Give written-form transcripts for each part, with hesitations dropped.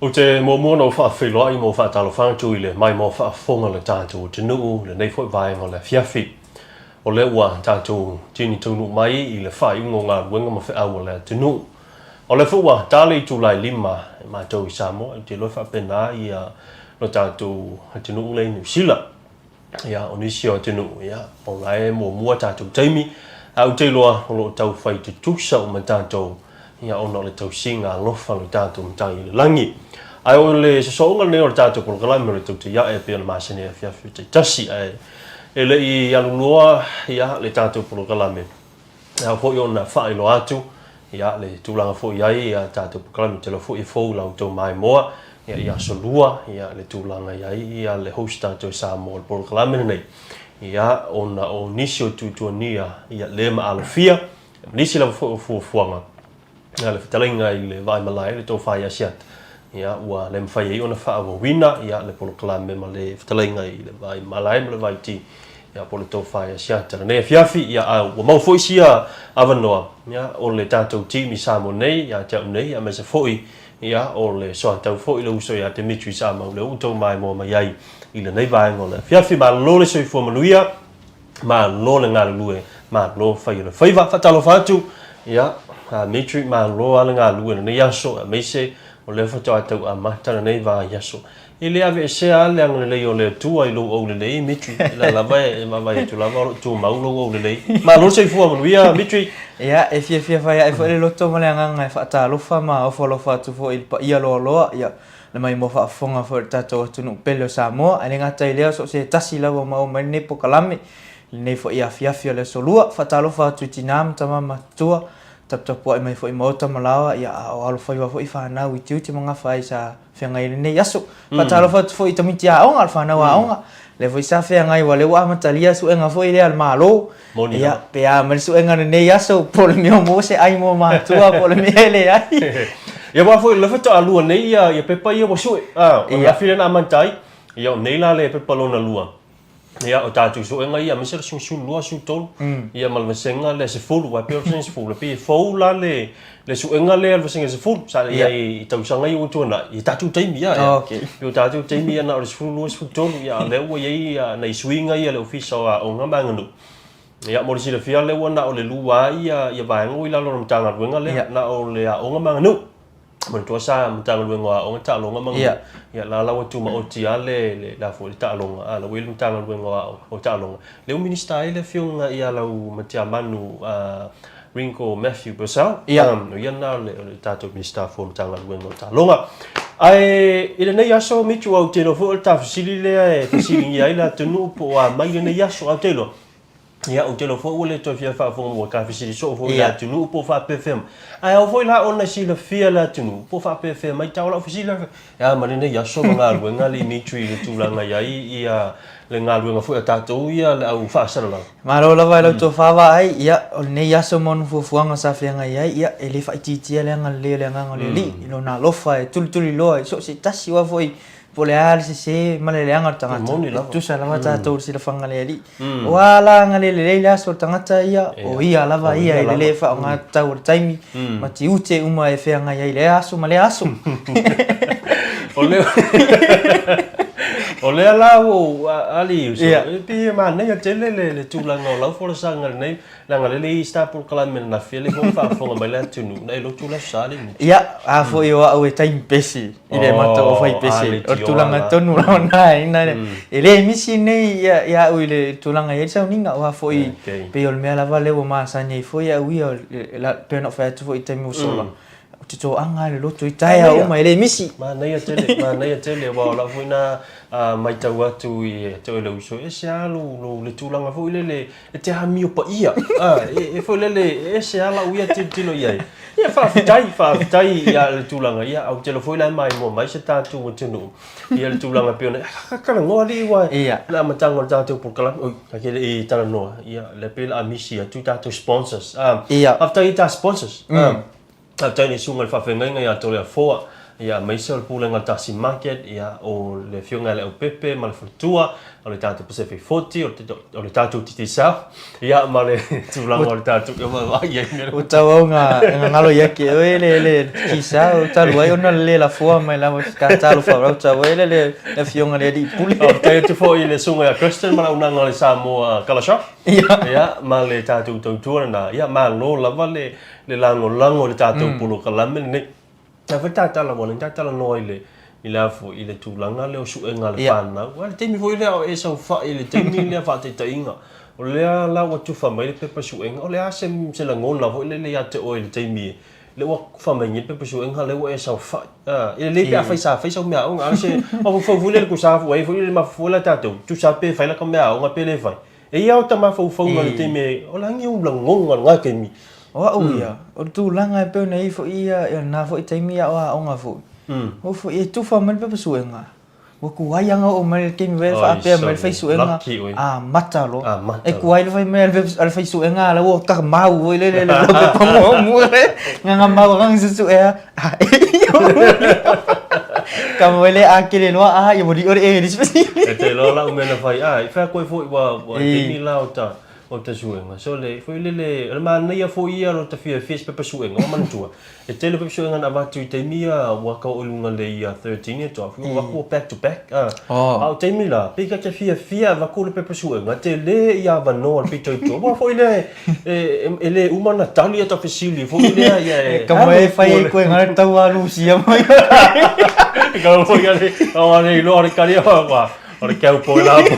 Ou te muamua ona ou faafeiloai ma ou faatalofa atu i le maimoa faafofoga o le tatou atunuu i lenei foi vaega o le afiafi. O lea ua tatou tini taunuu mai i le faaiuga o galuega ma feau a le atunuu. O lea foi ua ta le itula e lima e matou i Samoa, ou te iloa e faapena ia lo tatou atunuu lea i Niu Sila. Ia, o nisi o atunuu, ia, o la e muamua tatou taimi, ae ou te iloa o lo o tau fai tutusa uma tatou, ia, ona o le tausiga alofa o le tatou Matai i le lagi. Ae o le sosooga lenei o le tatou polokalame o le Tautai Ae e pei ona masani ai afiafi taitasi, ae e le i aluloa, ia, le tatou polokalame, e ao foi ona faailoa atu ia le tulaga foi i ai ia tatou polokalame. Ou te iloa foi e fou i la outou maimoa ia i aso Lua ia le tulaga i ai ia le host tatou i Samoa o le polokalame lenei ia ona o nisi o tuatuagia ia le maalofia ma nisi lava foi o fuafuaga ia le fetalaiga i le Vaaimalae le Tofa ia Asiata ia ua le mafai ai ona faaauauina ia le polokalame ma le fetalaiga i le Vaaimalae ma le Vaaiti ia po o le Tofa ia Asiata lenei afiafi ia a ua maua foi sia avanoa ia o le tatou team i Samoa nei ia te au nei aemaise foi ia o le soatau foi le uso ia Dimitri Samoa lea ua outou maimoa mai ai i lenei vaega o le afiafi. Malo le soifua manuia. Malo le galulue, malo fai o le faiva. Faatalofa atu, ia, a Mitri, malo lava le galulue i lenei aso, aemaise o lea faatoa tau amata lenei vaiaso. E le aveesea lava le agalelei o le Atua i lou aulelei, Mitri. O lea lava e vaavaai atu lava o lo o tumau lou aulelei. Malo le soifua manuia, Mitri. Ia, e fiafia fai ae foi le loto ma le agaga e faatalofa ma ofo alofa atu foi i le paia loaloa, ia, le maimoa faafofoga foi o le tatou atunuu pele o Samoa. Ae le gata i lea, so o se tasi lava ua maua mai lenei polokalame, lenei foi afiafi o le Aso Lua. Faatalofa atu i tina ma tama matutua, taputapuai mai foi i maota ma laoa, ia, a o alofaiva foi fanau i tiute ma gafa ai sa feagai i lenei aso. Faatalofa atu foi i tamaiti aoga, le fanau aoga, lea foi sa feagai aua o lea ua amatalia suega foi lea a le Malo. Moni lava. Ia, pe a mai le suega i lenei aso, po o le mea o maua se ai mo matua, po o le mea e leai. Ia aua foi o lea faatoa lua nei ia pepa ia ua sue. A, o le afi lea na amata ai. Ia o nei la le pepa lona lua. Ia o tatou suega ia aemaise le 12, 13, ia ma le vasega lea 10, aua e pei o le vasega 10, e pei e fou la le le suega lea o le vasega 10 sa i ai i tausaga ia ua tuanai, i tatou taimi lava ia. Okay. Pei o tatou taimi ia na o le 12, 13, ia a o lea ua i ai nai suiga ia a le Ofisa o Aoga ma Aganuu. Ia mo le silafia lea ua na o le lua lava ia vaega ua i lalo o le Matagaluega lea, na o le Aoga ma Aganuu. Manatua sa Matagaluega o Aoga, Taaloga ma Aganuu. Ia la la ua tumaoti lava le le la foi le taaloga, a la ua i ai le Matagaluega o Aoga o Taaloga. Lea ua Minisita ai le Afioga ia Laumatiamanu Ringo Matthew Purcell. O ia lena o le tatou Minisita fou o le Matagaluega o Taaloga. Ae i lenei aso Mitch, aua ou te iloa foi o le ta fesili lea e fesiligia ai le atunuu po o a mai lenei aso. Ae ou te iloa, ia ou te iloa foi ua le toe fia faafofoga ua ta fesili soo foi i le atunuu po o faapefea mai. Ae ao foi la ona silafia le atunuu po o faapefea mai tau lau fesili la, e a ma lenei aso ma galuega alii Mitri i le tulaga i ai ia le galuega foi a tatou ia le au faasalalau. Malo lava i la outou vaavaai, ia o lenei aso ma ona fuafuaga sa feagai ai, ia e le faaitiitia le agalelei o le Agaga o le Alii i Lona alofa e tulituliloa i so o se tasi aua foi po o le a le sese ma le leaga o le tagata, Moni e lava. tutusa lava tatou i le silafaga a le Alii. O a la agalelei lelei le aso o le tagata ia, o ia lava ia i le le faaaoga tatau o le taimi ma tiute uma e feagai ai i lea aso ma lea aso. O lea O lea la ua ou ali uso, e pei e manaia tele le tulaga o lau folasaga i lenei Leaga lele i sta polokalame ananafi lea foi ua faafofoga mai le atunuu na e lotu le aso Sa le miti. Ia, a foi o au e taimi pese i le matou au fai pese. O le tulaga tonu lava lena e ina e le misi nei ia au i le tulaga e i ai le sauniga aua foi pei o le mea lava lea ua masani ai foi au ia pei ona ou fai atu foi i le taimi ua sola. Ou te toaga i le lotu i taeao uma e le misi. Manaia tele, manaia tele aua o lau foi na matau atu i te oe le uso, e ese lava lou le tulaga foi lele e te amio paia. E foi lele e ese lava lau ia tilotilo i ai. Ia faafetai, faafetai ia le tulaga ia ou te iloa foi la e maimoa mai se tatou atunuu ia le tulaga pei ona talanoa alii aua le amataga o le tatou polokalame, oi ta te le i talanoa ia lea pei o le a misi atu tatou sponsors. Faafetai i ta sponsors. Faafetai i le susuga i le faafeagaiga ia Toleafoa. Ia, aemaise o le Pulega o le Tasi Market, ia, o le Afioga ia Leaupepe ma le faletua, o le tatou Pacific 40, o le tatou Digicel, ia, ma le tulaga o le tatou, ia, vaai ai mea. Ua tauau nga galo ia te oe le le Digicel talu ai ona le le lafoa mai lava i ka talofa rau tau ai le le afioga i le alii pule. Faafetai atu foi i le Susuga ia Kristen ma le auaunaga o le Samoa Colour Shop, ia, ma le tatou tautua lena. Ia, malo lava le lagolago i le tatou polokalame lenei. Sa fai tatala ua lea talanoa i le i le a foi i le tulaga lea o suega a le fanau. Aua o le taimi foi lea o e saofai i le taimi lea faataitaiga, o lea la ua tufa mai le pepa suega, o le a se se lagona foi lele ia te oe i le taimi lea ua tufa mai nei le pepa suega lea ua e saofai. A, e lelei pe afai sa fai sau meaaoga, a o se mafaufau foi lele tusa foi foi lele mafaufau la tatou, tusa pe fai lata meaaoga pe le fai. E i ai ota mafaufauga i le taimi e, o le a ni ou lagona i lena taimi? O au ia, o le tulaga e pei ona i ai foi ia lena foi taimi a o aoga foi, ua foi e tufa mai le pepa suega, ua tuai lava ona oo mai le taimi e faapea mai le faisuega, amata loa. E tuai le fai mai a le faisuega a la ua tamau foi lele le pepa muamua na mau lava se suea. Ka mo le a kele loa a ia moli ore e ri. E te loa lau mea na fai a i whea koe foi ua ua taimi la o ta o ta suega. So le foi lele o le manaia foi ia lo ta fiafia i se pepa suega ua manatua. E tele pepa suega na avatu i taimi ia ua ka oo i luga le ia 13 ia 12 ua avatu ua back to back a. A o taimi la pei ka te fiafia avatu le pepa suega tele ia avanoa le pito i tua. Ua foi le E le uma ona tali ata fesili foi lea ia e. Ka moe e fai ai koe ngā tau a Lucia mai. Ka foi ale, o ale iloa le kali o wa. O le kau po la po.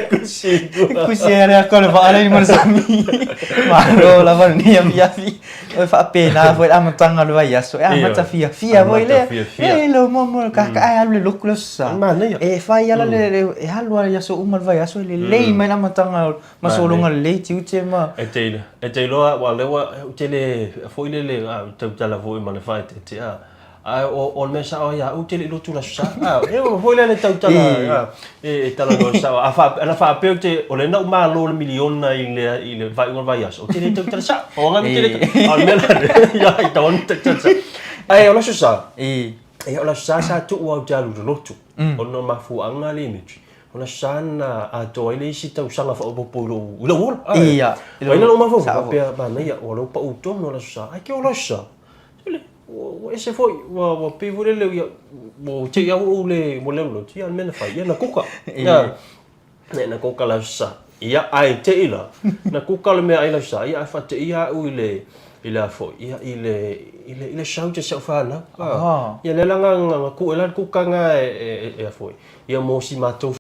Kusi. Kusi ale a kole va ale mo sami. Malo lava ni a fiafi. O faapena foi le amataga o le vaiaso. E amata fiafia foi lea. E le mo mo ka ka ai alu le loku le sa. E fai ala le e alu ala i aso uma le vaiaso e lelei mai le amataga Ma sologa lelei tiute ma. E te, e te iloa, aua o lea ua, ou te le, foi lele, a, ou tautala foi ma le faaeteete, a, ae o, o le mea sao ia au, ou te le i lotu i le Aso Sa, a, e foi lele tautala, a, e, e talanoa sao, a faa, ana faapea ou te, o lea na ou malo le miliona i le, i le faaiuga o le vaiaso, ou te le tautala sao, o aga ou te le, a o le mea la lea, ia, i tau atu tautala sao. Ae o le Aso Sa, ia o le Aso Sa sa tuu au ou te alu i le lotu, ona o le mafuaaga lea i Mitri, O le sa na atoa ai le isi tausaga faaopoopo i lou, i lou ola. Ai. Ia. Ai lea lou mafaufau faapea, manaia, ua lou pau tonu o le aso sa. Ai ke o le aso sa. Sole, ua, ua ese foi, ua, ua pei foi lele, ia, ua te i au ou le, ua leo lotu, ia, le mea na fai, ia, na kuka. Ia, ia, na kuka le aso sa. Ia, ae te i la, na kuka le mea ai le aso sa, ia, ae faateia au i le, i le a foi, ia, i le, i le, i le shout e si au fanau. Ah. Ia, lea la nga, nga, nga ku e la le kuka nga e, e, e, e a foi. Ia mō si mātou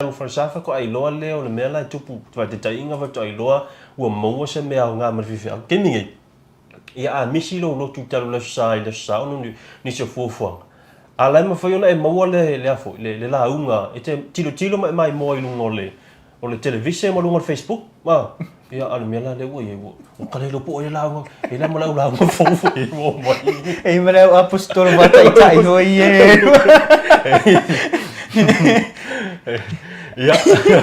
falsafa ko ailoa lea o le mea la e tupu faataitaiga faatoa iloa ua maua se mea aoga ma le faifeau. Taimi nei, ia a misi lou lotu talu le Aso Sa i le Aso Sa ona o nisi o fuafuaga, a la e mafai ona e maua le, le a foi, le, le lauga e te tilotilo ma e maimoa i luga o le, o le televise ma luga o le Facebook, a, ia, a o le mea la lea ua i ai, ua, ua kalelo po o ai le lauga, e la ma lau lauga fou foi e maua mai. E i ma le au aposetolo faataitai foi e. Ia,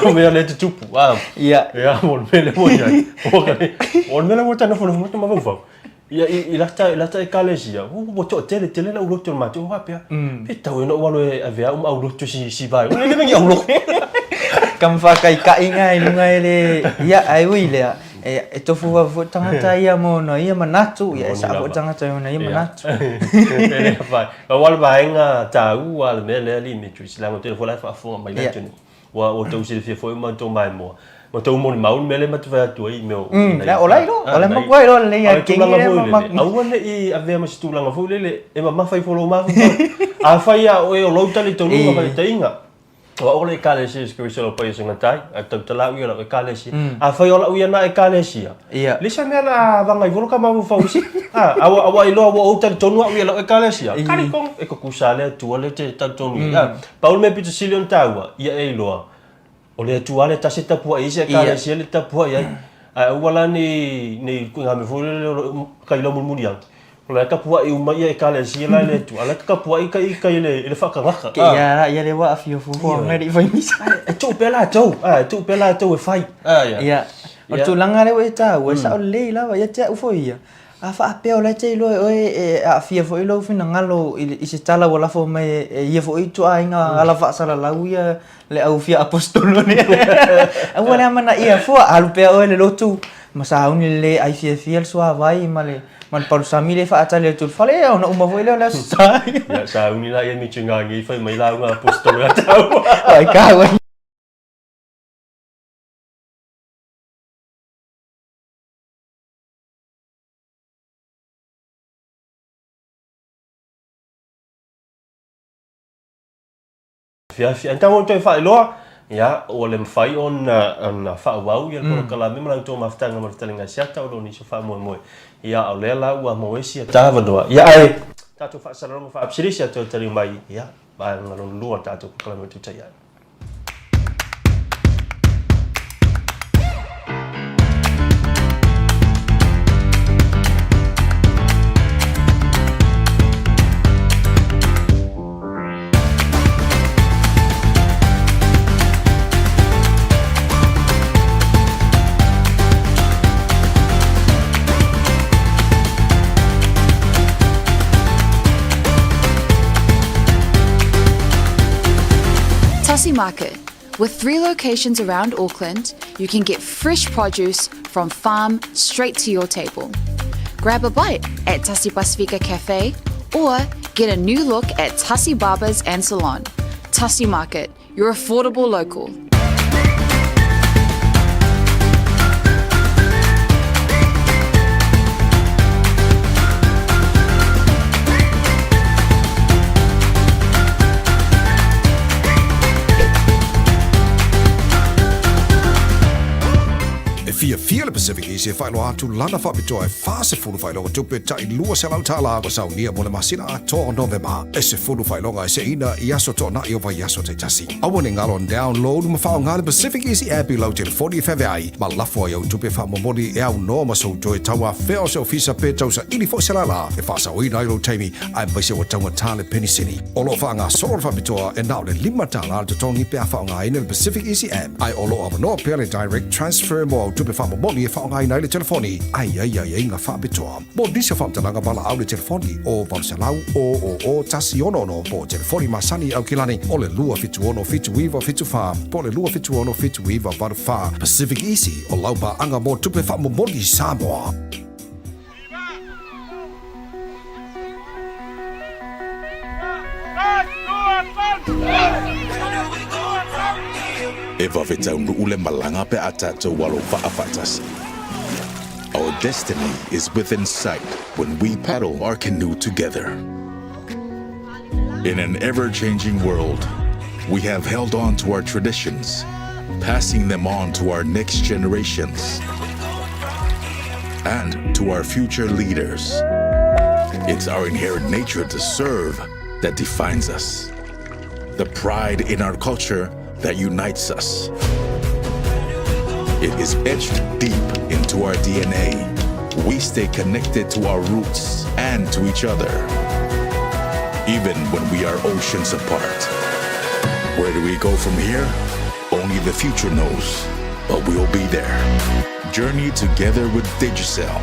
o mea lea e tutupu, a. Ia. Ia, mo le mea lea ua i ai. O le mea lea ua ta nofonofo mai ta mafaufau. Ia, i lata, i lata ekalesia, ua toatele tele le aulotu o le matou faapea. Pe tatau ai ona ou alu e ave au ma aulotu si, si vaega. Ua lelei mai ni aulotu. Ka ma whakaikaiga i runga i le, ia, ai ui lea, e, e tofu wa foi tangata ia mo no ia manatu, ia e sa foi tangata ia ia manatu. E le whai. Ma wala vaenga tāu a le mea lea li me tui sila ngo tele foi lai whaafonga mai la tunu. Ua ua tou silafia foi ma tou maimoa. Ma tou molimau le mea lea ma te fai atu ai i mea o Mm, o lai loa, o lai matua ai loa lelei a kengi lea ma ma. Aua ne i avea ma se tulaga foi lele e mamafa ifo lou mafaufau. Afai a oe o lou talitonuga ma le taiga, o au o le Ekalesia Iesu Keriso lau paia sagatai, a tautala au ia lau Ekalesia. Afai o lau ia na Ekalesia, le isi mea la vaga ifo lo ka mafaufau isi. A, aua aua iloa ua ou talitonu au ia lau Ekalesia. Kari kong, e kukusa le Atua le te talitonu i ai. A, pau le mea pito sili ona taua, ia e iloa, o le Atua le tasi e tapuai ai isi Ekalesia le tapuai ai. Ae aua la nei nei ituaiga mea foi lele o lo kai lau mulimuliaga, o la e tapuai uma ia Ekalesia la e le Atua, a o la e tapuai ita i tai i le faatagata. Ke ia la ia le ua aafia fuafua mai le i fai misa. E tuu pea latou, e tuu pea latou e fai. Ia, o le tulaga lea ua e taua, e sao lelei lava ia te au foi ia. A faapea o la e te iloa e oe e aafia foi lou finagalo i se tala ua lafo mai e ia foi ituaiga ala faasalalau ia le au fia aposetolo lea. Aua le amanaia fua, alu pea oe i le lotu ma sauni lelei ai fiafia le suavai ma le ma le palusami lea e faatali atu i le fale, ia ona uma foi lea o le Aso Sa. Ia, sauni la ia miti ngā fai mai lauga aposetolo ia tāua. Ai kāua. Fiafia ai tau toe faailoa, ia, ua le mafai ona ona faaauau ia le polokalame ma la outou mafutaga ma le fetalaiga siata o lo o nisi o faamoemoe. Ia, o lea la ua maua ai sia avanoa. Ia, ae tatou faasalalauga faapisilisi a toe taliu mai, ia, vaega lona lua o le tatou polokalame o Tūtai Ai. Tasi Market. With three locations around Auckland, you can get fresh produce from farm straight to your table. Grab a bite at Tasi Pasifika Cafe or get a new look at Tasi Barbers and Salon. Tasi Market, your affordable local. E fiafia le Pacific Easy e faailoa atu lana faapitoa e 40 faailoga tupe tai $200 ua saunia mo le masina atoa o Novema. E 10 faailoga e seina i aso toanai o vaiaso taitasi. Aua ne galo download ma faaaoga le Pacific Easy app i lau telefoni e feaveai ma lafo ai au tupe faamomoli e aunoa ma sou toe tauafea o se ofisa pe tausaili foi se lala e faasaoina ai lou taimi aemaise ua taugata le penisini. O lo o faagasolo le faapitoa e na o le $5 le totogi pe a faaaogaina le Pacific Easy app ae o lo o avanoa pea le direct transfer mo au tupe faamomoli e faaaogaina ai le telefoni ae i ai aiaiga faapitoa. Mo nisi o faamatalaga valaau le telefoni o 800 000 166 po o telefoni masani i Aukilani o le 276 7974 po o le 276 7984. Pacific Easy o lau paaga mo tupe faamomoli i Samoa. E vave taunuu le malaga pe a tatou alo vaa faatasi. Our destiny is within sight when we paddle our canoe together. In an ever-changing world, we have held on to our traditions, passing them on to our next generations and to our future leaders. It's our inherent nature to serve that defines us, the pride in our culture that unites us. It is etched deep into our DNA. We stay connected to our roots and to each other, even when we are oceans apart. Where do we go from here? Only the future knows, but we'll be there. Journey together with Digicel.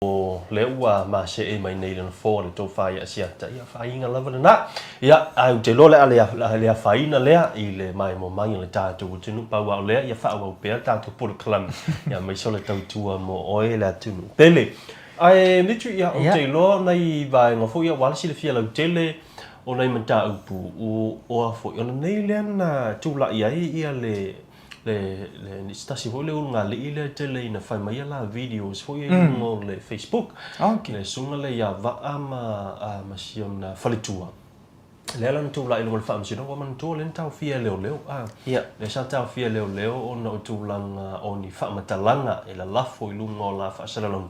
O lea ua masee mai nei le nofoa le tofa ia Asiata, ia faaina lava lena. Ia, ae ou te iloa o le a le afaina lea i le maimoa mai o le tatou atunuu, pau lava o lea ia faaauau pea le tatou polokalame, ia aemaise o le tautua mo oe le atunuu pele. Ae Mitri, ia, ou te iloa o nai vaega foi ia ua le silafia lautele o nai mataupu o a foi, o lenei lea na tulai ai ia le le le se tasi foi le ulugalii lea tele ina fai mai ia la videos foi ia i luga o le Facebook. Okay. Le susuga lea ia Vaa ma ma si ona faletua. Lea la na tulai i luga o le Faamasinoga, ua manatua lea na taofia e leoleo, a. Ia. Lea sa taofia e leoleo ona o tulaga o ni faamatalaga e lalafo i luga o la faasalalauga.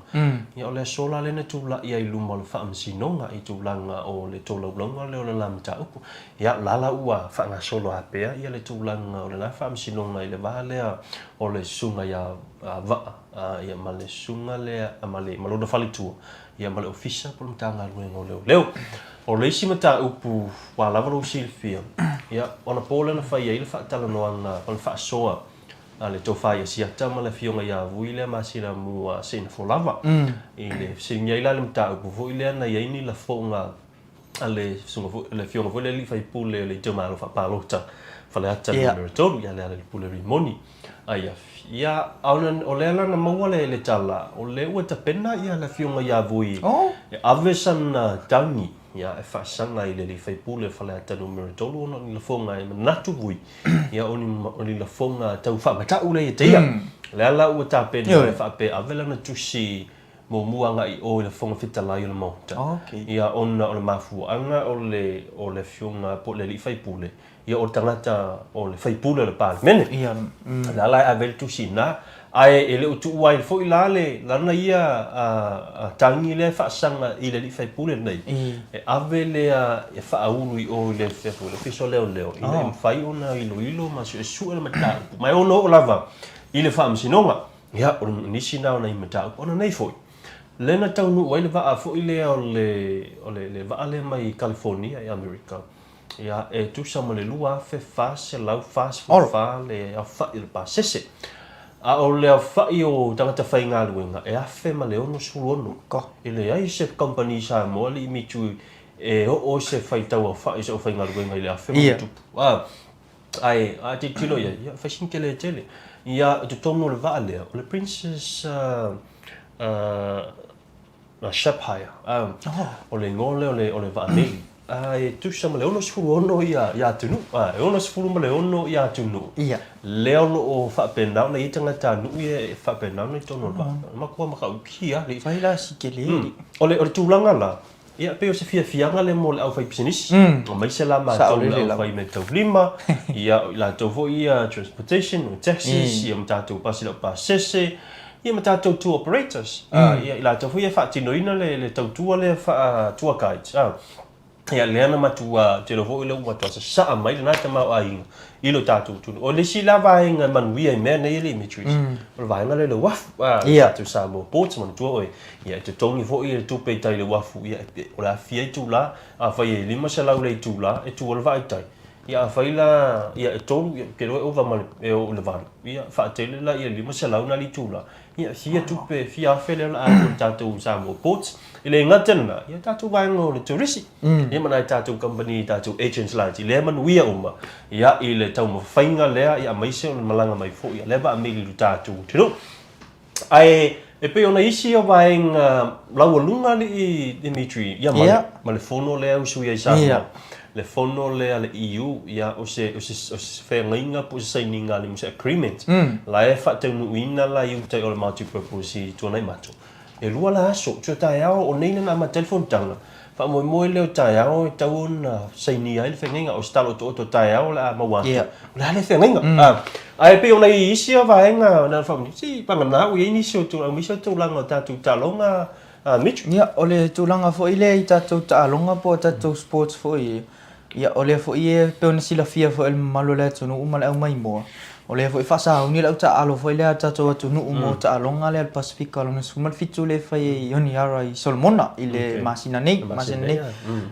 Ia o le aso la lea na tulai ai i luma o le Faamasinoga i tulaga o le tolaulauga lea o le la mataupu. Ia, o la la ua faagasolo a pea ia le tulaga o le la Faamasinoga i le va lea o le Susuga ia Vaa, ia ma le Susuga lea, ma le, ma lona faletua, ia ma le Ofisa po o le Matagaluega o Leoleo. O le isi mataupu ua lava lou silafia, ia, o anapo lea na fai ai le faatalanoaga ma le faasoa a le Tofa ia Siata ma le Afioga ia Vui lea masina mua Seinafo lava. I le fesiligia ai la le mataupu foi lea na i ai ni lafoga a le susuga foi, le Afioga foi lea alii faipule o le itumalo faapalota Faleata numera 3 ia Lealailepule Rimoni. Ai ia, o lea la na maua le le tala, o lea ua tapena ia le Afioga ia Vui e ave sana tagi ia e faasaga i le alii faipule o Faleata numera 3 ona o ni lafoga e manatu Vui ia o ni o ni lafoga tau faamatau lea ia te ia. O lea la ua tapena e faapea ave lana tusi muamua agai i o i le Fofoga Fetalai o le Maota. Ia ona o le mafuaaga o le o le Afioga po o le alii faipule Ia o le tagata o le faipule o le Palemene. Ia. O le ala e ave ai le tusi i ina. Ae e le o tuua ai foi la le lana ia tagi lea e faasaga i le alii faipule lenei, e ave lea e faaulu i o i le Ofisa o Leoleo ina ia mafai ona iloilo ma suesue le mataupu ma e ono oo lava i le Faamasinoga. Ia, o nisi na o nai mataupu. Ona nei foi, lea na taunuu ai le vaa foi lea o le, o le vaa lea mai California i Amerika, Ia, e tusa ma le 2,444 le aofai o le pasese. A o le aofai o tagata faigaluega, e 1,066. E leai se kamupani Samoa alii Mitsu e oo se faitau aofai o se aufaigaluega i le afe ma ona tupu. Ae a tilotilo i ai, ia, fai sina tele tele. Ia, i totonu o le vaa lea, o le Princess Na Shephaia, o le igoa lea o le vaa meli. E tusa ma le 66 ia atunuu, e 66 ia atunuu lea o lo o faapena ona i ai tagatanuu ia e faapena ona i totonu o le vaa. E matua matautia lava. Fai la si tele. O le tulaga la, ia pei o se fiafiaga lea mo le aufaipisinisi, aemaise la matou le aufaimeataulima, ia o i latou foi ia transportation, o taxis, ia ma tatou pasi laupasese, Ia ma tatou tour operators, ia i latou foi ia e faatinoina le tautua lea faa-tour guides. Ia lea na matua tele foi lea ua matua sasaa mai lena tamaoaiga i lo tatou atunuu. O le isi la vaega e manuia i mea nei e le i Mitchell's, o le vaega lea i le uafu, le tatou Samoa Ports, manatua oe, ia e totogi foi le tupe i tai i le uafu, ia o le a fia itula, afai e 500 le itula e tu ai le vaa i tai, Ia afai la ia e tolu, ia ou te iloa e ova ma le, e oo i le valu, ia faatele la ia 500 na litula, ia fia tupe, fia afe lea o le a alu i le tatou Samoa Ports. E le gata i lena, ia tatou vaega o le turisi, ia ma nai tatou kamupani, tatou agents laiti, lea e manuia uma, ia i le taumafaiga lea, ia aemaise o le malaga mai foi a lea vaa meli i lo tatou atunuu. Ae e pei ona isi o vaega laualuga alii Dimitri, ia ma, yeah. ma le fono lea usu i ai Samoa. Yeah. Le fono lea le EU, ia o se, o se, o se feagaiga po o se sainiga le mo se agreement. La e faataunuuina la i uta i o le multi-purpose i Tuanaimato. E lua la aso, tua taeao o nei na amata ai le fonotaga. Faamoemoe lea o taeao e tatau ona sainia ai le feagaiga, o se tala otooto taeao o le a maua atu, o le a lea feagaiga. Ae pei ona i isi vaega na ona faamanino, se vagana ua i ai nisi o tulaga, aemaise o tulaga o tatou taaloga Mitch. Ia, o le tulaga foi lea i tatou taaloga po o tatou sports foi, Ia, o lea foi e pei ona silafia foi e le mamalu o le atunuu ma le aumaimoa, o lea foi e faasauni le au taaalo foi lea a le tatou atunuu mo taaloga lea a le Pasefika lona 17 lea e fai ai i Honiara i Solomona i le masina nei, masina nei.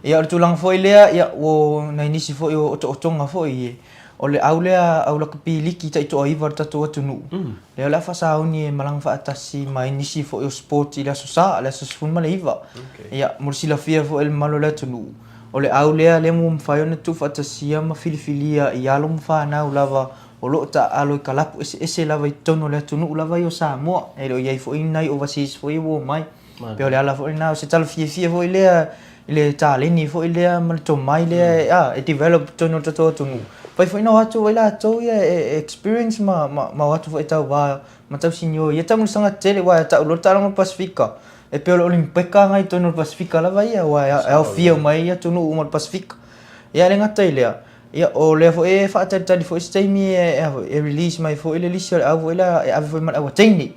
Ia, o le tulaga foi lea, ia, ua nai nisi foi o otootoga foi, o le au lea au lakapi liki taitoaiva a le tatou atunuu, lea o le a faasauni e malaga faatasi ma nisi foi o sports i le Aso Sa, le aso 19. Ia, mo le silafia foi e le mamalu o le atunuu, O le au lea, lea ua mafai ona tuufaatasia ma filifilia i alo ma fanau lava o lo o taaalo i kalapu eseese lava i totonu o le atunuu lava ia o Samoa. E le o i ai foi ni nai overseas foi ua omai. Pei o le ala foi lena, o se tala fiafia foi lea i le taleni foi lea ma le tomai lea e develop i totonu o le tatou atunuu. Mafai foi ona o atu ai latou ia e experience ma o atu foi e tauva ma tausinio i ia taamilosaga tetele aua e tau loa le taaloga o le Pasefika, E pei o le Olimipeka agai i totonu o le Pasefika lava ia, aua e aofia uma ai atunuu uma o le Pasefika. Ia e le gata i lea, ia o lea foi e faatalitali foi se taimi e a foi e release mai foi le lisi o le au foi lea e ave foi ma le au a teine.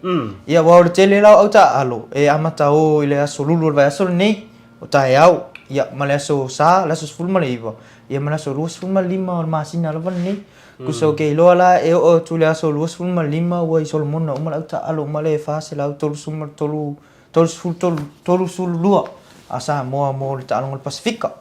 Ia aua o le tele la o au taaalo e amata o i le aso lulu o le vaiaso lenei o taeao, ia ma le aso Sa, le aso 19, ia ma le aso 25 o le masina lava lenei. Tusa ou te iloa la e oo atu i le aso 25 ua i Solomona uma le au taaalo uma le 433 33, 32 a Samoa mo le taaloga o le Pasefika.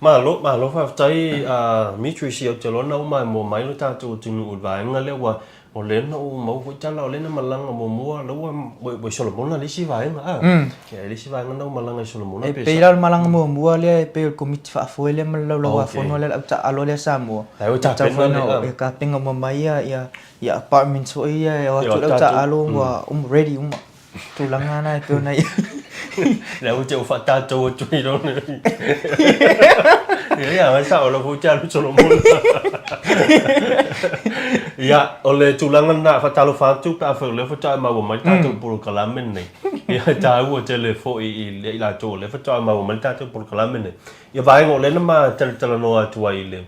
Malo, malo faafetai a Mitri si ou te iloa na uma e mua mai lo tatou atunuu i le vaega lea ua o lea na ou maua foi tala o lea na malaga muamua la ua ua i Solomona le isi vaega a. Ia le isi vaega na ua malaga i Solomona E pei la o le malaga muamua lea e pei o le Komiti Faafoe lea ma le Laulauafono lea le au taaalo lea a Samoa. Ai ua tapena le a. E tapena uma mai ia ia apartments foi ia e o atu le au taaalo ua uma ready uma. Tulaga na e pei ona i ai. Lea ua te ou faatatou atu i lona. Ia, ia, ai sao la foi te alu Solomona. Ia, o le tulaga lena, faatalofa atu pe afai o lea faatoa e maua mai le tatou polokalame lenei. Ia, e taua tele foi i i latou o lea faatoa maua mai le tatou polokalame lenei. Ia, vaega o lea na ma talatalanoa atu ai i le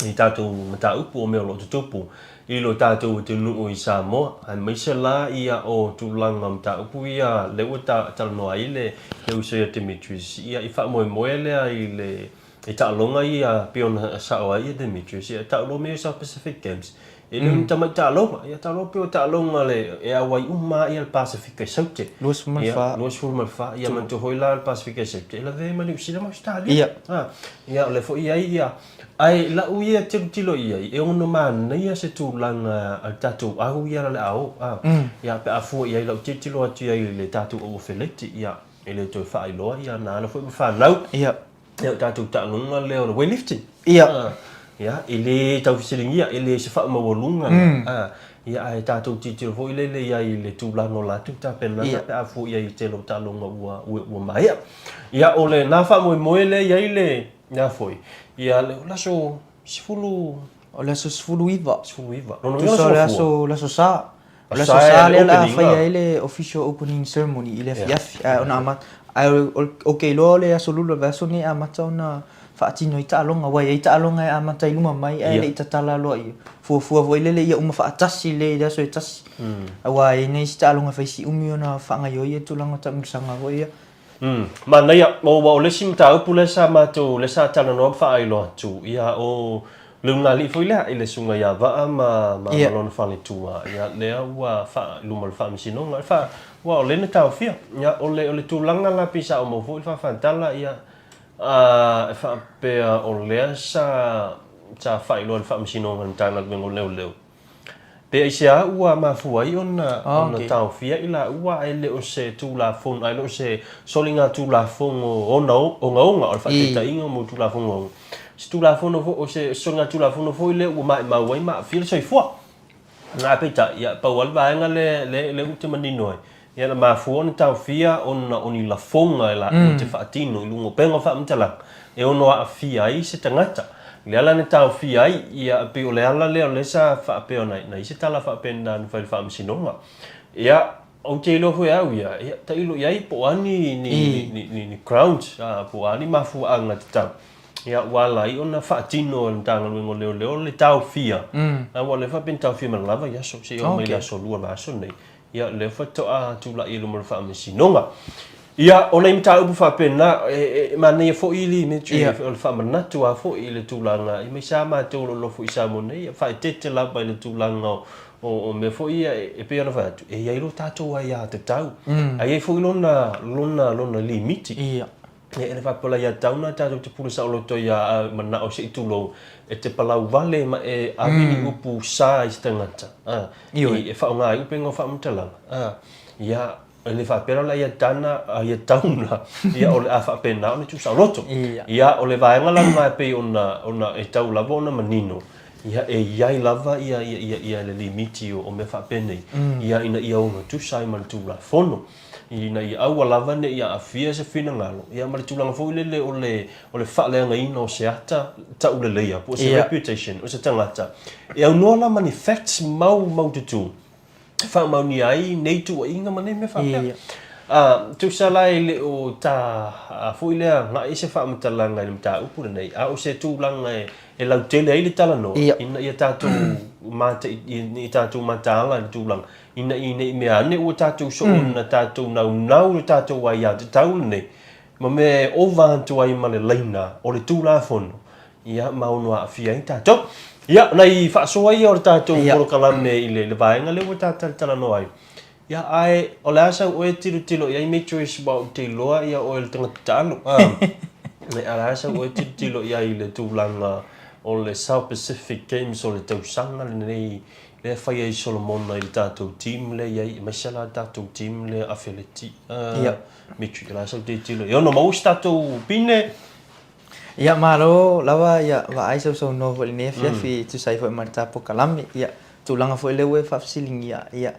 i tatou mataupu o mea o lo o tutupu i lo tatou atunuu i Samoa, aemaise la ia o tulaga o mataupu ia lea ua talanoa ai le uso ia Demetrius, ia i faamoemoe lea i le i taaloga ia pei ona sao ai ia Demetrius, ia taaloga mea ia South Pacific Games, e le o ni tamai taaloga, ia taaloga pei o taaloga le e auai uma lava ia le Pasefika i Saute. 24. 24, ia manatua foi la le Pasefika i Saute, e lavea ai ma Niu Sila ma Ausetalia. Ia. Ia o lea foi e i ai ia Ae i lau ia tilotilo i ai, e ono manaia se tulaga a le tatou au ia le ao, a, ia, pe a fua i ai lau tilotilo atu i ai i le tatou au afeleti, ia, e le toe faailoa, ia, na ala foi ma fanau, Ia. ia, o tatou taaloga lea o le weightlifting. Ia. A, ia, e le taufesiligia, e le se faamaualuga lea, a, ia, ae tatou tilotilo foi lele i ai i le tulaga o latou tapenaga pe a fua i ai i le tele o taaloga ua, ua maea. Ia, o lena faamoemoe lea e i ai le, Ia foi. Ia le aso 10. O le aso 19. 19. Lona uiga Tusa o le aso le aso Sa. O le aso Sa lea o le a faia ai le official opening ceremony i le afiafi. Ae ona amata ae ou te iloa o le aso Lua o le vaiaso lenei e amata ona faatino ai taaloga aua e i ai taaloga e amata i luma mai ae le i tatala loa fuafua foi lele ia uma faatasi lelei i le aso e tasi. Aua e i ai nai isi taaloga e fai si umi ona faagaoioi tulaga o taamilosaga foi ia. Umm, manaia, aua o le isi mataupu lea sa matou, lea sa talanoa ma faailoa atu, ia o le ulugalii foi lea i le Susuga ia Vaa ma, ma, ma lona faletua, ia lea ua faa, i luma o le Faamasinoga, le faa, aua o lea na taofia. Ia, o le, o le tulaga la pei sa ou maua foi le faafatala, ia, a, e faapea o lea sa, sa faailoa e le Faamasinoga i le Matagaluega o Leoleo, Pe aisea ua mafua ai ona ona taofia i laua ae le o se Tulafono, ae le o se soligatulafono ona ogaoga, o le faataitaiga mo Tulafono ogaoga. Se Tulafono foi, o se soligatulafono foi lea ua maimau ai ma aafia le soifua. Ae peitai, ia, pau lava le vaega lea lea ou te manino ai, ia na mafua ona taofia ona o ni lafoga e laua te faatino i luga o upega o faamatalaga e ono aafia ai se tagata. O le ala na taofia ai, ia, pei o le ala lea o lea sa faapea ona i ai se tala faapena na fai i le Faamasinoga. Ia, ou te iloa foi e au ia, ia, tailo i ai po o a ni, ni, ni, ni, ni grounds, po o a ni mafuaaga tatau. Ia, ua ala ai ona faatino e le Matagaluega o Leoleo le taofia, aua o lea e faapea na taofia mai lava i aso, seia oo mai i le aso Lua o le vaiaso lenei. Ia, lea faatoa tulai i luma o le Faamasinoga. Ia, o nai mataupu faapena, e manaia foi le imeji o le faamanatu lava foi i le tulaga, aemaise lava matou o lo o nofo i Samoa nei, ia faaeteete lava i le tulaga o mea foi ia e pei ona fai atu, e i ai lo tatou aiatatau, ae i ai foi lona, lona, lona limiti. Ia, e le faapea o le aiatatau lena tatou te pule saoloto ai a manao se i tulou, e te palau vale ma e ave ni upu sa i se tagata, a, e faaaoga ai upega o faamatalaga, a, ia, e le faapea la o le aiatatau lena, aiatatau lena, ia o le a faapena ona tuusaoloto. Ia, o le vaega la lena e pei ona, ona e tau lava ona manino, ia, e i ai lava ia, ia, ia, ia le limiti o mea faapenei, ia, ina ia ogatusa ai ma le Tulafono. ina ia aua lava ne i aafia se finagalo, ia ma le tulaga foi lele o le, o le faaleagaina o se ata tauleleia po o se reputation o se tagata. E aunoa la ma ni facts mau maututū e faamaonia ai nei tuuaiga ma nei mea faapea. Tusa la e le o ta foi lea agai se faamatalaga i le mataupu lenei, a o se tulaga e lautele ai le talanoa ina ia tatou ina ia tatou mataala i le tulaga, ina ia ne i mea ane ua tatou soona tatou naunau i le tatou aiatatau lenei, ma mea e ova atu ai ma le laina o le Tulafono, ia, ma ono aafia ai tatou. Ia, o nai faasoa ia o le tatou polokalame i le vaega lea ua ta talatalanoa ai. Ia, ae o le a sau oe tilotilo i ai Matrice aua ou te iloa ia oe o le tagata taalo. A, o le a sau oe tilotilo i ai i le tulaga o le South Pacific Games o le tausaga lenei lea e fai ai Solomona i le tatou team lea e i ai, aemaise la le tatou team lea afeleti. A, Matrice, o le a sau tilotilo i ai. E ono maua se tatou pine? Ia, malo lava, ia, vaai sausaunoa foi i lenei afiafi e tusa ai foi ma le ta polokalame. Ia, tulaga foi lea ua e faafesiligia, ia,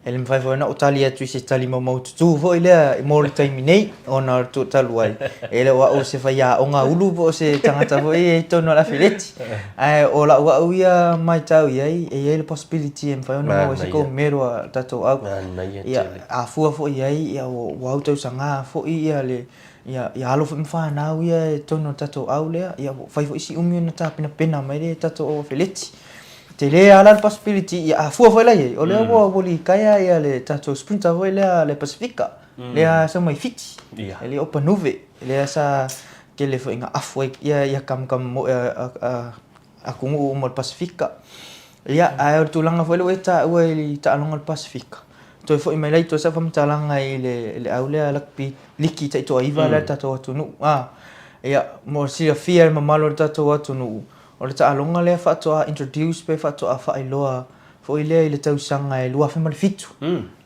e le mafai foi ona ou tali atu i se tali maumaututu foi lea mo le taimi nei, ona o le tuu talu ai, e le o au o se faiaoga ulu po o se tagata foi e i totonu o le afeleti. Ae o lau au ia matau i ai, e i ai le possibility e mafai ona maua ai se gold medal a le tatou au. Ia, a fua foi i ai, ia, ua autausaga foi ia le Ia, ia alo foi ma fanau ia i totonu o le tatou au lea, ia ua fai foi si umi ona tapenapena mai le tatou au afeleti. Tele lava la le possibility, ia a fua foi la i ai, o lea ua ua litaea ia le tatou sprinter foi lea a le Pasifika, lea sau mai Fiti, e le o Panuve, lea sa tele foi ina afu ai ia ia kamakamoe a atunuu uma o le Pasefika. Ia, ae o le tulaga foi lea ua e taua i le taaloga o le Pasefika, toe foi mai la i tua sau faamatalaga i le, le au lea rugby liki taitoaiva lea a le tatou atunuu. A, ia, mo le silafia e le mamalu o le tatou atunuu, o le taaloga lea faatoa introduce pe faatoa faailoa foi lea i le tausaga e 2007,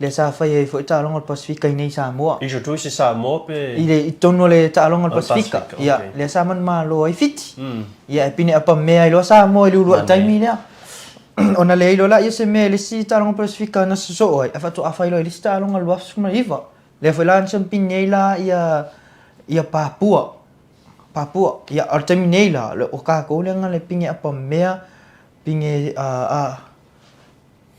lea sa fai ai foi taaloga o le Pasefika i inei i Samoa. Introduce i Samoa pe? I le, i totonu o le taaloga o le Pasefika. Ia, lea sa manumalo ai Fiti. Ia, e pine apamea ai loa Samoa i le uluai taimi lea. Ona leai loa laia se mea i le isi taaloga Pasefika na sosoo ai, ae faatoa fai loa i le isi taaloga i le 2019. Lea foi la na siamupini ai la ia, ia Papua. Papua. Ia, o le taimi nei la, o tatou lea na le pine apamea Pine a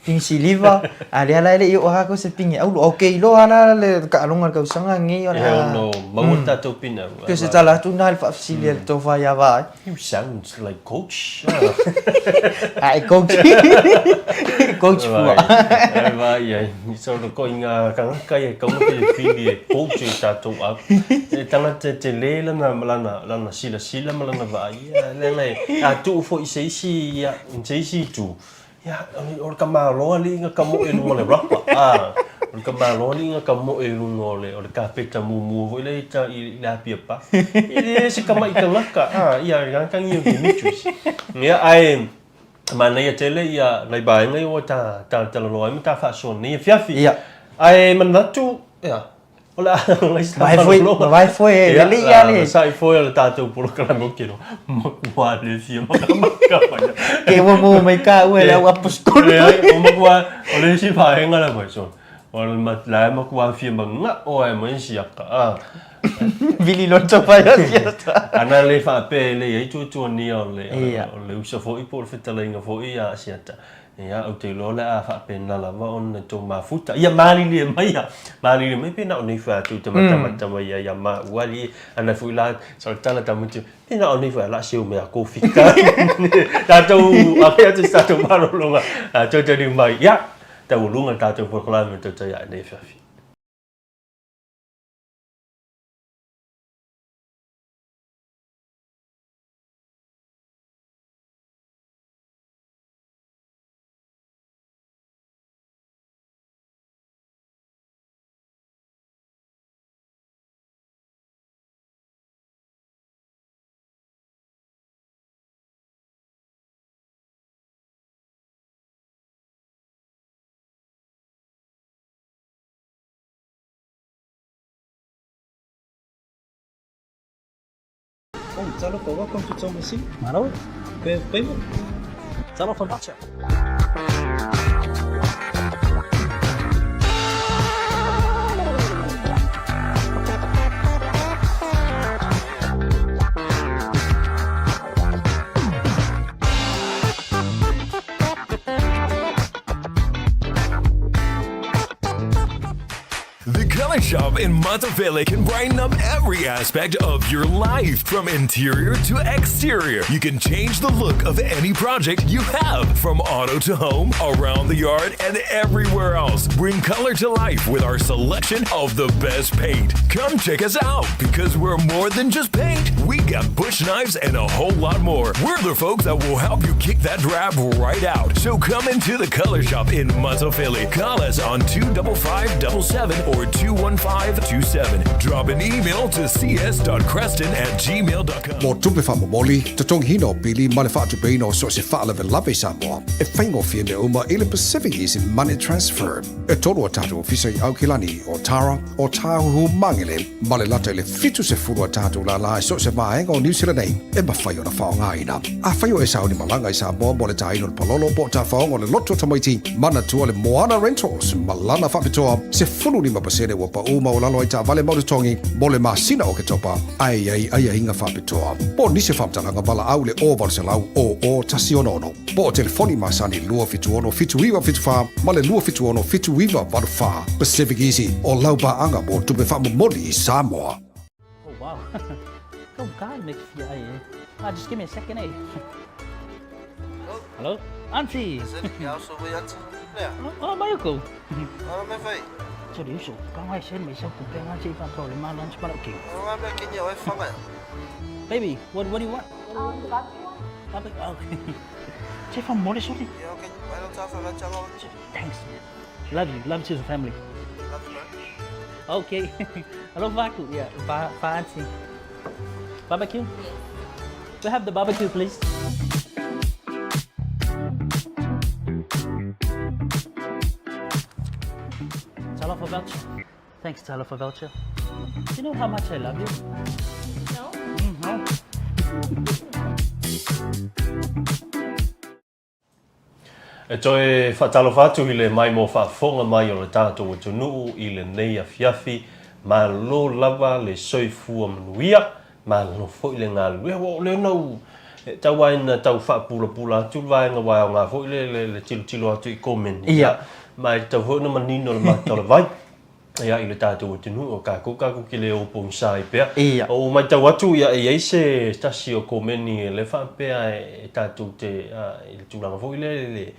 pine siliva, a lea la e le i oo lava se pine auro. Ok, iloa la le taaloga o le tausaga lenei o le a. E ono maua le tatou pine auro. Pei o se tala atu lena i le faafesili a le tofa ia Vaai. You sound like coach. Ae coach. Coach fua. Ai vai ai. So no ko inga kangaka ia kaua filifili e coach i tatou au. E tangata tele lana lana lana silasila ma lana vaai. Ia, leaga e, a tuu foi i se isi, ia, i se isi itu, ia, o le tamaloa alii na tamoe i luga o le rapa, a, o le tamaloa alii na tamoe i luga o le, o le kapeta mumu foi lea i ta, i le Apia Park. E le se tamai tagata, a, ia, le agaga o Demetrius. Ia, ae, manaia tele ia nai vaega ia ua ta talatalanoa ai ma ta faasoa nei afiafi. Ia. Ae manatu, ia, O le a Vae foi, vae foi e lelei lava le. Sai foi o le tatou polokalame o kelo matua le fia makamaka mai. Ke ua maua mai kāua e le au aposikolo. Leai, o matua, o le isi vaega la mai so. O le la e matua fia manga'o ai ma isi aka. A. Vili loto mai o siata. Ana le faapea e le i ai tuatuania o le o le uso foi po o le fetalaiga foi ia Asiata. Ia, ou te iloa o le a faapena lava ona tou mafuta. Ia, malilie mai ia. Malilie mai pe na o nei foi a tou te matamata mai ia ia maua alii. Ana foi la, sa o le tala tamaiti, pe na o nei foi a la seu mea a kofika. Tatou, agai atu i se tatou malologa, tou taliu mai. Ia, taualuga le tatou polokalame tou te ia nei afiafi. Oh, talofa, welcome to Tomasina. Malo. Pemo. Talofa macha. The Color Shop in Matafele can brighten up every aspect of your life, from interior to exterior. You can change the look of any project you have, from auto to home, around the yard, and everywhere else. Bring color to life with our selection of the best paint. Come check us out because we're more than just paint. We got bush knives and a whole lot more. We're the folks that will help you kick that drab right out. So come into the Color Shop in Matafele. Call us on 25577 or 21527. Drop an email to cs.creston@gmail.com. Mo tupe faamomoli, totogiina o pili ma le faatupeina o so o se faalavelave i Samoa, e faigofie mea uma i le Pacific Easy Money Transfer. E tolu a tatou ofisa i Aukilani, Otara, Otāhuhu, Mangere, ma le lata i le 70 a tatou lālā i so o se vaega o Niu Sila nei e mafai ona faaaogaina. Afai o e sauni malaga i Samoa mo le tāina o le palolo po o tafaoga o le loto tamaiti, manatua le Moana Rentals ma lana faapitoa 15% ua paʻū maualalo ai taavale mau totogi mo le masina o Oketopa, ae i ai aiaiga faapitoa. Po o nisi faamatalaga valaau i le 0800 00 166 po o telefoni masani 276 7974 ma le 276 7984. Pacific Easy, o lau paaga mo tupe faamomoli i Samoa. Oh wow. Go guy make fia ai eh. Ah, just give me a second eh. Hello? Auntie. Oh, mai ko. 这里手刚开始没收股票，我这份做你妈 lunch 不 okay. Baby, what do you want? The barbecue one. Barbecue. Okay. 这份没得说的。Thanks. Love you. Love to the family. Okay. Hello, Vaku. Yeah, Va Va auntie. Barbecue? We have the barbecue, please. Talofa voucher. Thanks, Talofa voucher. Do you know how much I love you? No. No. E toe faatalofa atu i le maimoa faafofoga mai o le tatou atunuu i lenei afiafi, malo lava le soifua manuia, malo foi le galulue. Ua oo lea ona ou tau ai ina tau faapulapula atu le vaega aua e aoga foi le tilotilo atu i komeni, ma e tatau foi ona manino le mata o le vai. Ia, i le tatou atunuu, o kākou, kākou ke le o pogisa ai pea. Ia. O matau atu, ia, e i ai se tasi o komeni e le faapea e tatou te, a, i le tulaga foi lea, le,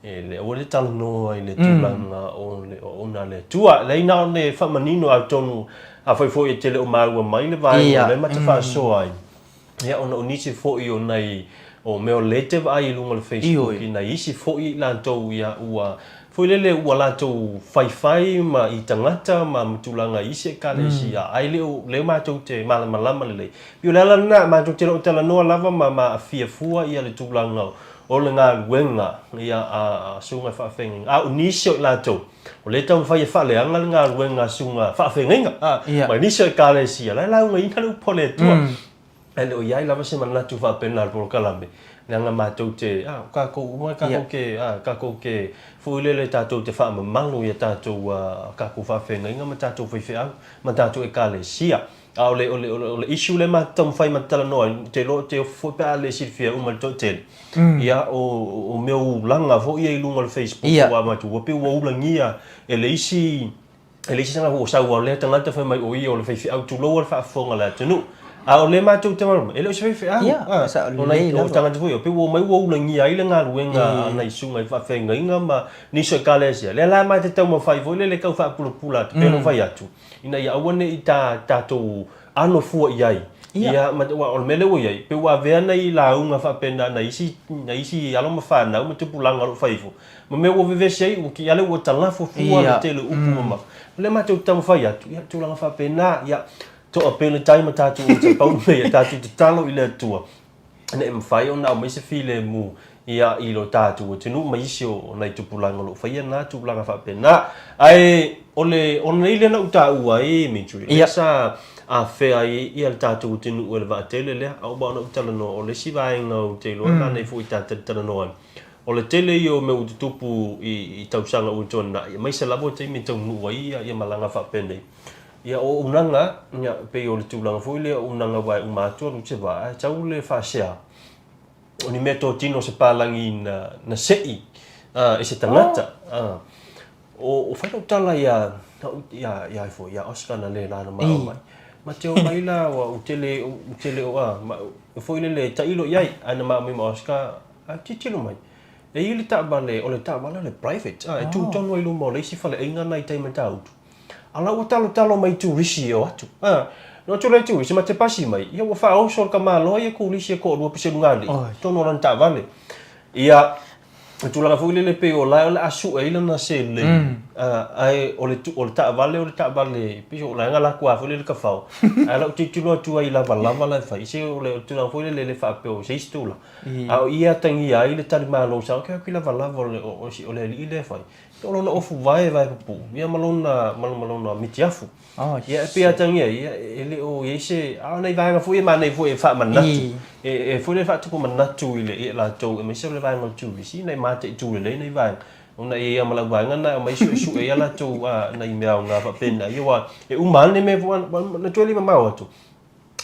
e le aua le talanoa i le tulaga o le auauna a le Atua. Leai na ona e faamanino atonu, afai foi e te le o maua mai le vaega Ia. o lea ma te faasoa ai. Ia, ona o nisi foi o nai o mea o lea e te vaai i luga o le Facebook Ioe. i nai isi foi i latou ia ua foi lele ua latou faifai ma i tagata ma ma tulaga i isi ekalesia ae le o lea matou te malamalama lelei. Pei o le ala lena matou te le o talanoa lava ma ma aafia fua ia le tulaga o le galuega ia a susuga faafeagaiga. A o nisi o i latou O lea e taumafai e faaleaga le galuega a susuga faafeagaiga, a, Ia. ma nisi o Ekalesia, la e laugaina le upu a le Atua. Ae le o i ai lava se manatu faapena i le polokalame, leaga matou te, a, o kakou uma kakou ke, a, kakou ke foi lele tatou te faamamalu i a tatou, a, kakou faafeagaiga ma tatou faifeau ma tatou Ekalesia. A o le, o le, o le, o le issue lea matou taumafai ma talanoa ai, ou te iloa ou te ofo foi pe a le silafia uma e le toatele, ia, o, o mea o ulaga foi ia i luga o le Facebook aua matou, ua pei ua ulagia e le isi, e le isi tagata ua sau lava lea tagata fai mai o ia o le faifeau, tulou lava le faafofoga a le atunuu. A o lea matou te malamalama, e le o se faifeau. Ia, A, sao o nai, lelei o lava. tagata foi ia, pei ua omai ua ulagia ai le galuega a nai susuga i faafeagaiga ma nisi o Ekalesia. Lea la matou te taumafai foi lele e tau faapulapula atu, pei ona ou fai atu, ina ia aua ne i ta tatou ano fua i ai. Ia, ma, aua o le mea lea ua i ai, pei ua avea nai lauga faapena nai isi, nai isi alo ma fanau ma tupulaga o lo o fai ifo, ma mea ua vevesi ai, ua ki'a lea ua talafo fua le tele o upu mamafa. O lea matou te taumafai atu, ia, tulaga faapena, ia, to'a pea le tai ma tatou o tapau nei, ia tatou tatalo i le Atua, ina ia mafai ona aumai se filemu ia i lo tatou atunuu ma isi o nai tupulaga o lo o faia na tulaga faapena. Ae o le o lenei lea na ou taua ai Mitri, lea sa afea ai ia le tatou atunuu e le vaatele lea, a ua ona ou talanoa o le isi vaega ou te iloa mm. nei foi ta talanoa ai. O le tele ia o mea ua tutupu i, i tausaga ua tuanai, aemaise lava o taimi e taunuu ai ia, ia malaga faapenei. Ia, o auaunaga, ia, pei o le tulaga foi lea o auaunaga aua e uma atu alu se vaa, ae tau le faasea. O ni mea totino se palagi na, na se'i e se tagata. O fai lau tala ia ia ia foi ia Oscar na le la na ma mai. Ma te o mai la ua u tele u tele o a ma foi le le tailo iai ana ma mai ma Oscar a titilo mai. E i le taavale o le taavale o le private a e tu tonu ai luma o le isi faleaiga na i tai Matautu. A la ua talotalo mai turisi e o atu. A no atu le turisi ma te pasi mai ia ua faaoso le tamaloa ia turisi e toalua pese luga alii tonu o lana taavale. Ia le tulaga foi lele pei o la o le a sue ai lana seleni ae o le o le taavale o le taavale pei o la e latou a foi lele tafao ae o lau tilotilo atu ai i lavalava la e fai se o le tulaga foi lele e le faapea o se isi tulaga a o i e atagia ai le talimalo sa ok atu i lavalava o le o le alii lea e fai o lona ofu vaevae pupuu ia ma lona ma lona mitiafu Ia, e pei atagia ai, ia, e le o i ai se... A o nai vaega foi e manaia foi e faamanatu, e foi lea e faatupu manatu i le i latou, aemaise o le vaega o le turisi, ina ia mataitu lelei nai vaega. Ona e i ai lava ma lau vaega lena e aumai suesue ai a latou nai mea aoga faapena, ia aua e uma lava lenei mea, na toe le mamao atu,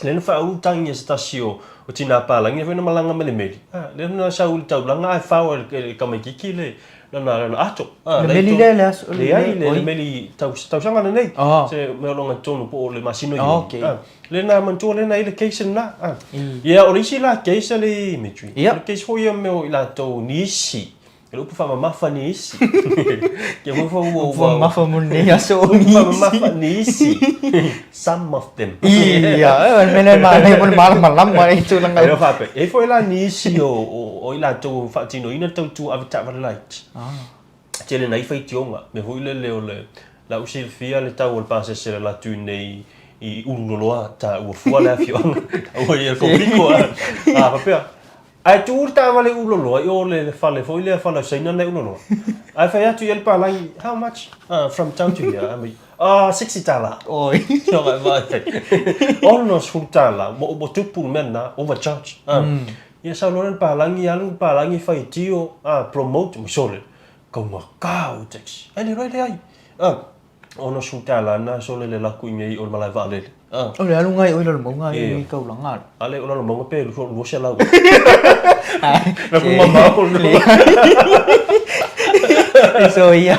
lea na faaulu tagi e se tasi o tina palagi lea foi na malaga ma le meli, lea na sau i le taulaga ae fao e le tamaititi le lana ato. Le meli lea i le aso? Leai, le meli tausaga lenei, se mea o lo o gatonu po o le masina o Iuni. Lea na manatua lea na i ai le case lena. Ia, o le isi la case a le Imagery, o le case foi ia mea o i latou nisi. E le upu faamamafa nisi. Ke mo fo ua Upu faamamafa mo lenei aso o nisi. Upu faamamafa nisi. Some of them. Ia, o le mea lea e manaia mo le malamalama i tulaga. E faapea, e i ai foi la nisi o o i latou e faatinoina le tautua ave taavale laiti. Tele nai faitioga, mea foi lele o le la ua silafia le tau o le pasese le alu atu i inei i Ululoloa taua fua le afioaga. Taua i Kobiko a faapea, Ae tuu le taavale uloloa i o le fale foi lea fale o Saina na e uloloa. Ae fai atu i ai le palagi, how much? From town to here. Ae mai, ah, 60 tala. Oi. Ioe, vai. $60, ua tupu le mea lena, overcharge. Ia sau loa le palagi, alu le palagi faitio, promote, ma sole, kaugata o taxi. Ae le iloa e leai. $60 na sole le laku i nei o le malae vaalele. Ah. O le alu ngai oi Lalomauga i taulaga ala. Ale o Lalomauga pe 200. Na ku mamao le. So ia.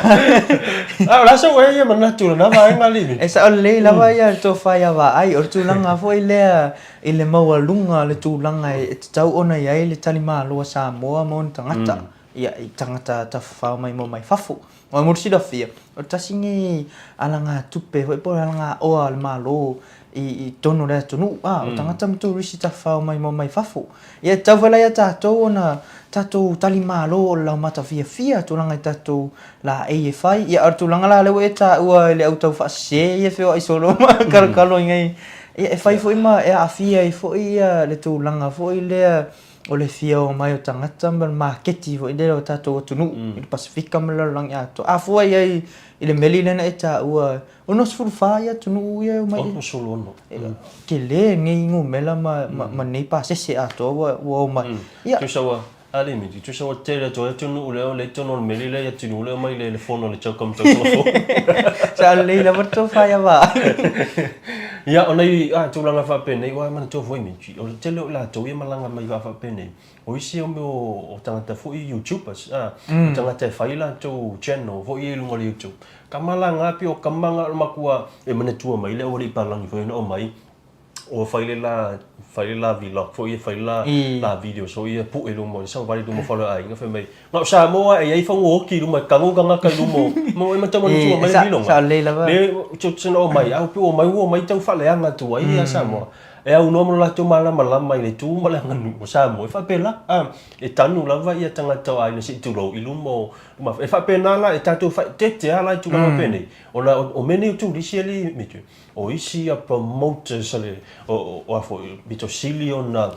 Ah, o la sa ua ia manatu lena vaega alii. E sao lelei lava ia le tofa ia vaai, o le tulaga foi lea i le maualuga o le tulaga e tatau ona i ai le talimalo a Samoa ma ona tagata. Ia, i tagata tafafao maimoa mai fafo. Mo le silafia, o le tasi lenei alagatupe foi po o le alagaoa a le Malo i totonu o le atunuu, a, o tagata ma turisi tafafao maimoa mai fafo. Ia, e tatau foi la ia tatou ona tatou talimalo o le laumata fiafia tulaga i tatou laei e fai. Ia, a o le tulaga la lea ua e taua i le au taufaasese ia e feoai solo ma kalokalo i inei, ia, e fai foi ma e aafia ai foi le tulaga foi lea o le fia o mai o tagata ma le maketi foi lea o tatou atunuu i le Pasefika ma le lalolagi atoa. A fua i ai i le meli lea na e taua, 64 ia atunuu ia e omai ai. 66. Tele lenei numera ma, ma, ma lenei pasese atoa ua, ua omai. Ia. Tusa ua, a le miti, tusa ua tele atu ai atunuu lea o lea i totonu o le meli lea i atunuu lea omai le fono a le CHOGM tausaga fou. Sa lelei lava le tofa ia vaai. Ia, o nai tulaga faapenei, ua manatua foi Miti, o le tele o i latou ia malaga mai vaa faapenei, o isi o mea o tagata foi YouTubers, a, o tagata e fai latou channel foi ia i luga o le YouTube. Kama la nga pei o kama nga o le makua e manatua mai le aualii palagi foi na omai, ua fai le la, fai le la vlog foi ia, fai le la, la videos foi ia pue i luma o le savavali i luma o fale o aiga, fai mai, Na o Samoa e i ai fanua oti i luma e kagu tagata i luma o, mo e mata manatua mai le viloga. Sa lelei lava. Le tso na omai, a pe omai ua omai tau faaleaga atu ai ia Samoa. E aunoa ma lo latou malamalama i le tu ma le aganuu o Samoa. E faapela, a, e tanu lava ia tagata o aiga se i tulou i luma o, e faapena la e tatou faaeteete lava la i tulaga penei, ona o mea nei o turisi alii Mitch, o isi ia promoters a le, o a foi, pito sili ona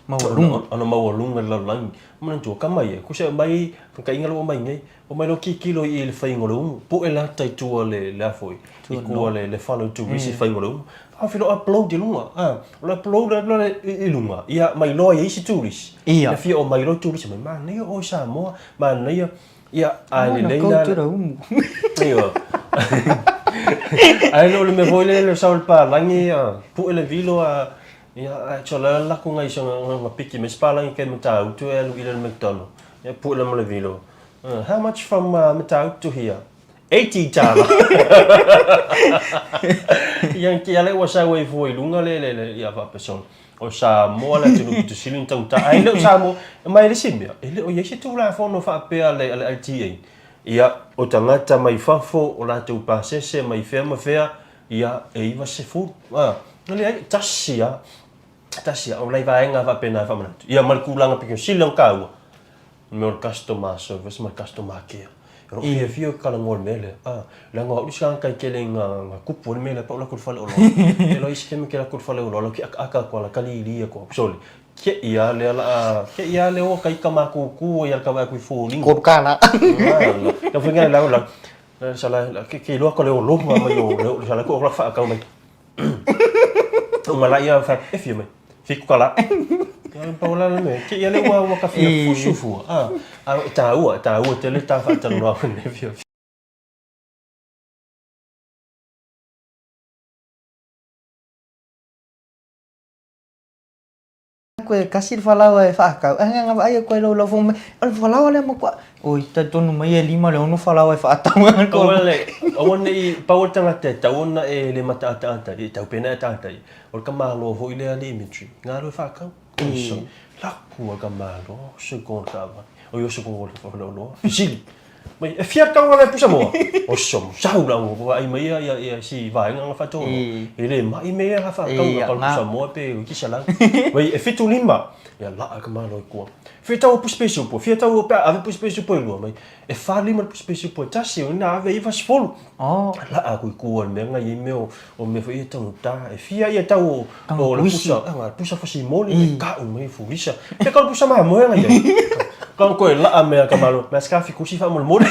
Maualuga. Ona maualuga le lalolagi. Manatua, kama ia, ku se mai, ka inga lo mai nei, o mai lo kikilo i le whainga o le umu, po e lata i tua le, le afo i, i kua le, le fale o turisi mm. whainga o le umu. A whilo upload i lunga, a, o le upload le, le, i lunga, ia mai loa i isi turisi. Ia. Le fia o mai loa turisi, mai manaia o Samoa, manaia, ia, a le lei na. Tura umu. Ia. Ai lo le me foi le le sa o le palangi, pu e le vilo a, Ia, ae tso la laku ngai so nga piki me spalangi ke Matautu e alu i le McDonald. Ia pu le mo le vilo. How much from Matautu to here? 80 tala. Ia ki ale ua sau ai fua i luga le le le ia faapea o Samoa le atunuu pito sili ona taugata. Ae le o Samoa, ma e le isi mea, e le o i ai se Tulafono faapea a le LTA. Ia, o tagata mai fafo, o latou pasese mai fea ma fea, ia, e 90. A, na leai, tasi lava, tasi lava. O nai vaega faapena e faamanatu. Ia, ma le tulaga pito sili ona taua, mea o le customer service ma le customer care. O lou fiafia ou te talanoa i le mea lea, a, leaga o au le isi tagata e tele ina tupu ai le mea lea pe a ou alu atu i le faleoloa. Ou te iloa isi taimi ou te alu atu i le faleoloa, lau te akaaka atu a kalili atu au, sole, te i lava lea o le a, te i lava lea ua ita matutu ai lava i le tau vaai atu i foliga. Kolu kala. Tau fai ngai lau lau, sala, ke iloa atu le ologa mai o le sala ko la whaakau mai. Uma la ia fa e fia mai. Fiku kala. Ia pa wala le me. Ke ia le ua ua ka fia fusu fua. Ah, a e tāua, e tāua tele tā whaatalanoa ne fia. Koe kasi le falaoa e faakau. Ai nga vaai koe lau lau mai. O le falaoa lea ma koa. Oi talitonu mai e lima le ono falaoa e faatau ai koe. Aua le, aua ne i pau o le tagata e tatau ona e le mataataata ai, e tau pea ona e ataata ai, o le tamaloa foi lea a Dimitri, galue faatau. Oso, laku a tamaloa, oso i kona taavale. Oi oso i kona faleoloa. Fesili, mai, e fia tau ala e pusa moa? Oso, sau la ua vaai mai ia, ia, ia si vaega nga faatau oloa. E le mai mea ia faatau nga kau pusa moa pe iti selau. Mai, e 75. Ia laa ka malo i kua. Fia tau o pusi pesi upu, fia tau o pe ave pusi pesi upu e lua mai. E 45 le pusi pesi upu e tasi, o ina ave 90. Oh. Laa aku i kua le mea nga i mea o, o mea foi e taugata. E fia ia tau o, o le pusa, nga pusa fasimoli, mm. kau mai fulisa. Pe kau pusa mamoe nga iai. Kau koe laa mea ka malo, mea ska fikusi fa molemole.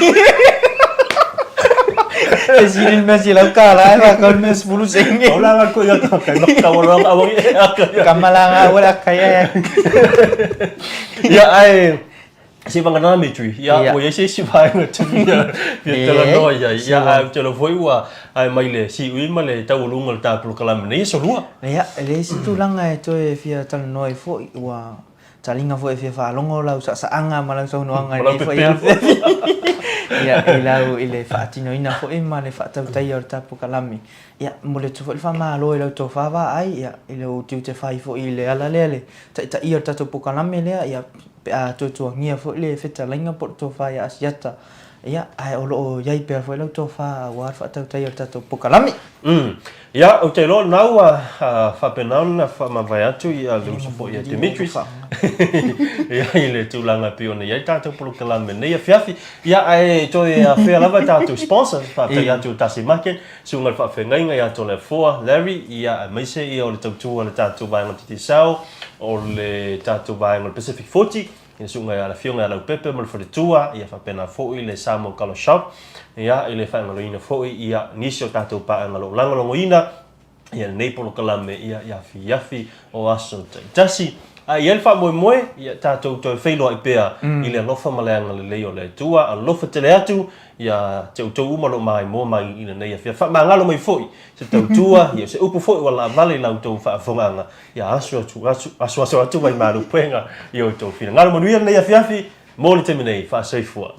E sili le mea silau kala e whakau le mea sepuluh senge. Au la nga koe ia ka kai maka wala nga awangi e aka ia. Kamalanga wala kai e. Ia ai se vagana me tui. Ia ua i ai se isi vaega te fia fia talanoa i ai. Ia ae ou te iloa foi ua ae mai le siui ma le taualuga o le ta polokalame nei aso lua. Ia, e leai se tulaga e toe fia talanoa ai foi, ua taliga foi e fia faalogo lau saasaaga ma lau saunoaga i lenei foi afiafi. Ia, i lau i le faatinoina foi ma le faatautaia o le ta polokalame. Ia, momoli atu foi le faamalo i lau tofa vaai, ia, i lou tiute fai foi i le ala lea, le taitaia o le tatou polokalame lea, ia, pe a tuatuagia foi le fetalaiga po o le tofa ia Asiata, ia, ae o lo o i ai pea foi lau tofa aua le faatautaia o le tatou polokalame. Umm. Ia, ou te iloa lena ua faapena ona faamavae atu ia le uso foi ia Dimitris ia i le tulaga e pei ona i ai tatou polokalame nei afiafi. Ia, ae toe afea lava tatou sponsors, faafetai atu i le Tasi Market, Susuga i le Faafeagaiga ia Toleafoa Larry, ia, aemaise ia o le tautua a le tatou vaega o le Digicel, o le tatou vaega o le Pacific 40, i le susuga ia le Afioga ia Leaupepe ma le faletua, ia faapena foi le Samoa Colour Shop, ia, i le faagaloina foi ia nisi o tatou paaga o lo o lagolagoina ia lenei polokalame ia i afiafi o aso taitasi. A i ai le faamoemoe, ia tatou toe feiloai pea i le alofa ma le agalelei o le Atua. Alofa tele atu ia te outou uma o lo o maimoa mai i lenei afiafi. Faamagalo mai foi se tautua, ia o se upu foi ua laavale i la outou faafofogaaga, ia aso atu, aso, asoaso atu mai malu puega i outou finagalo. Manuia lenei afiafi mo le taimi nei. Faasoifua.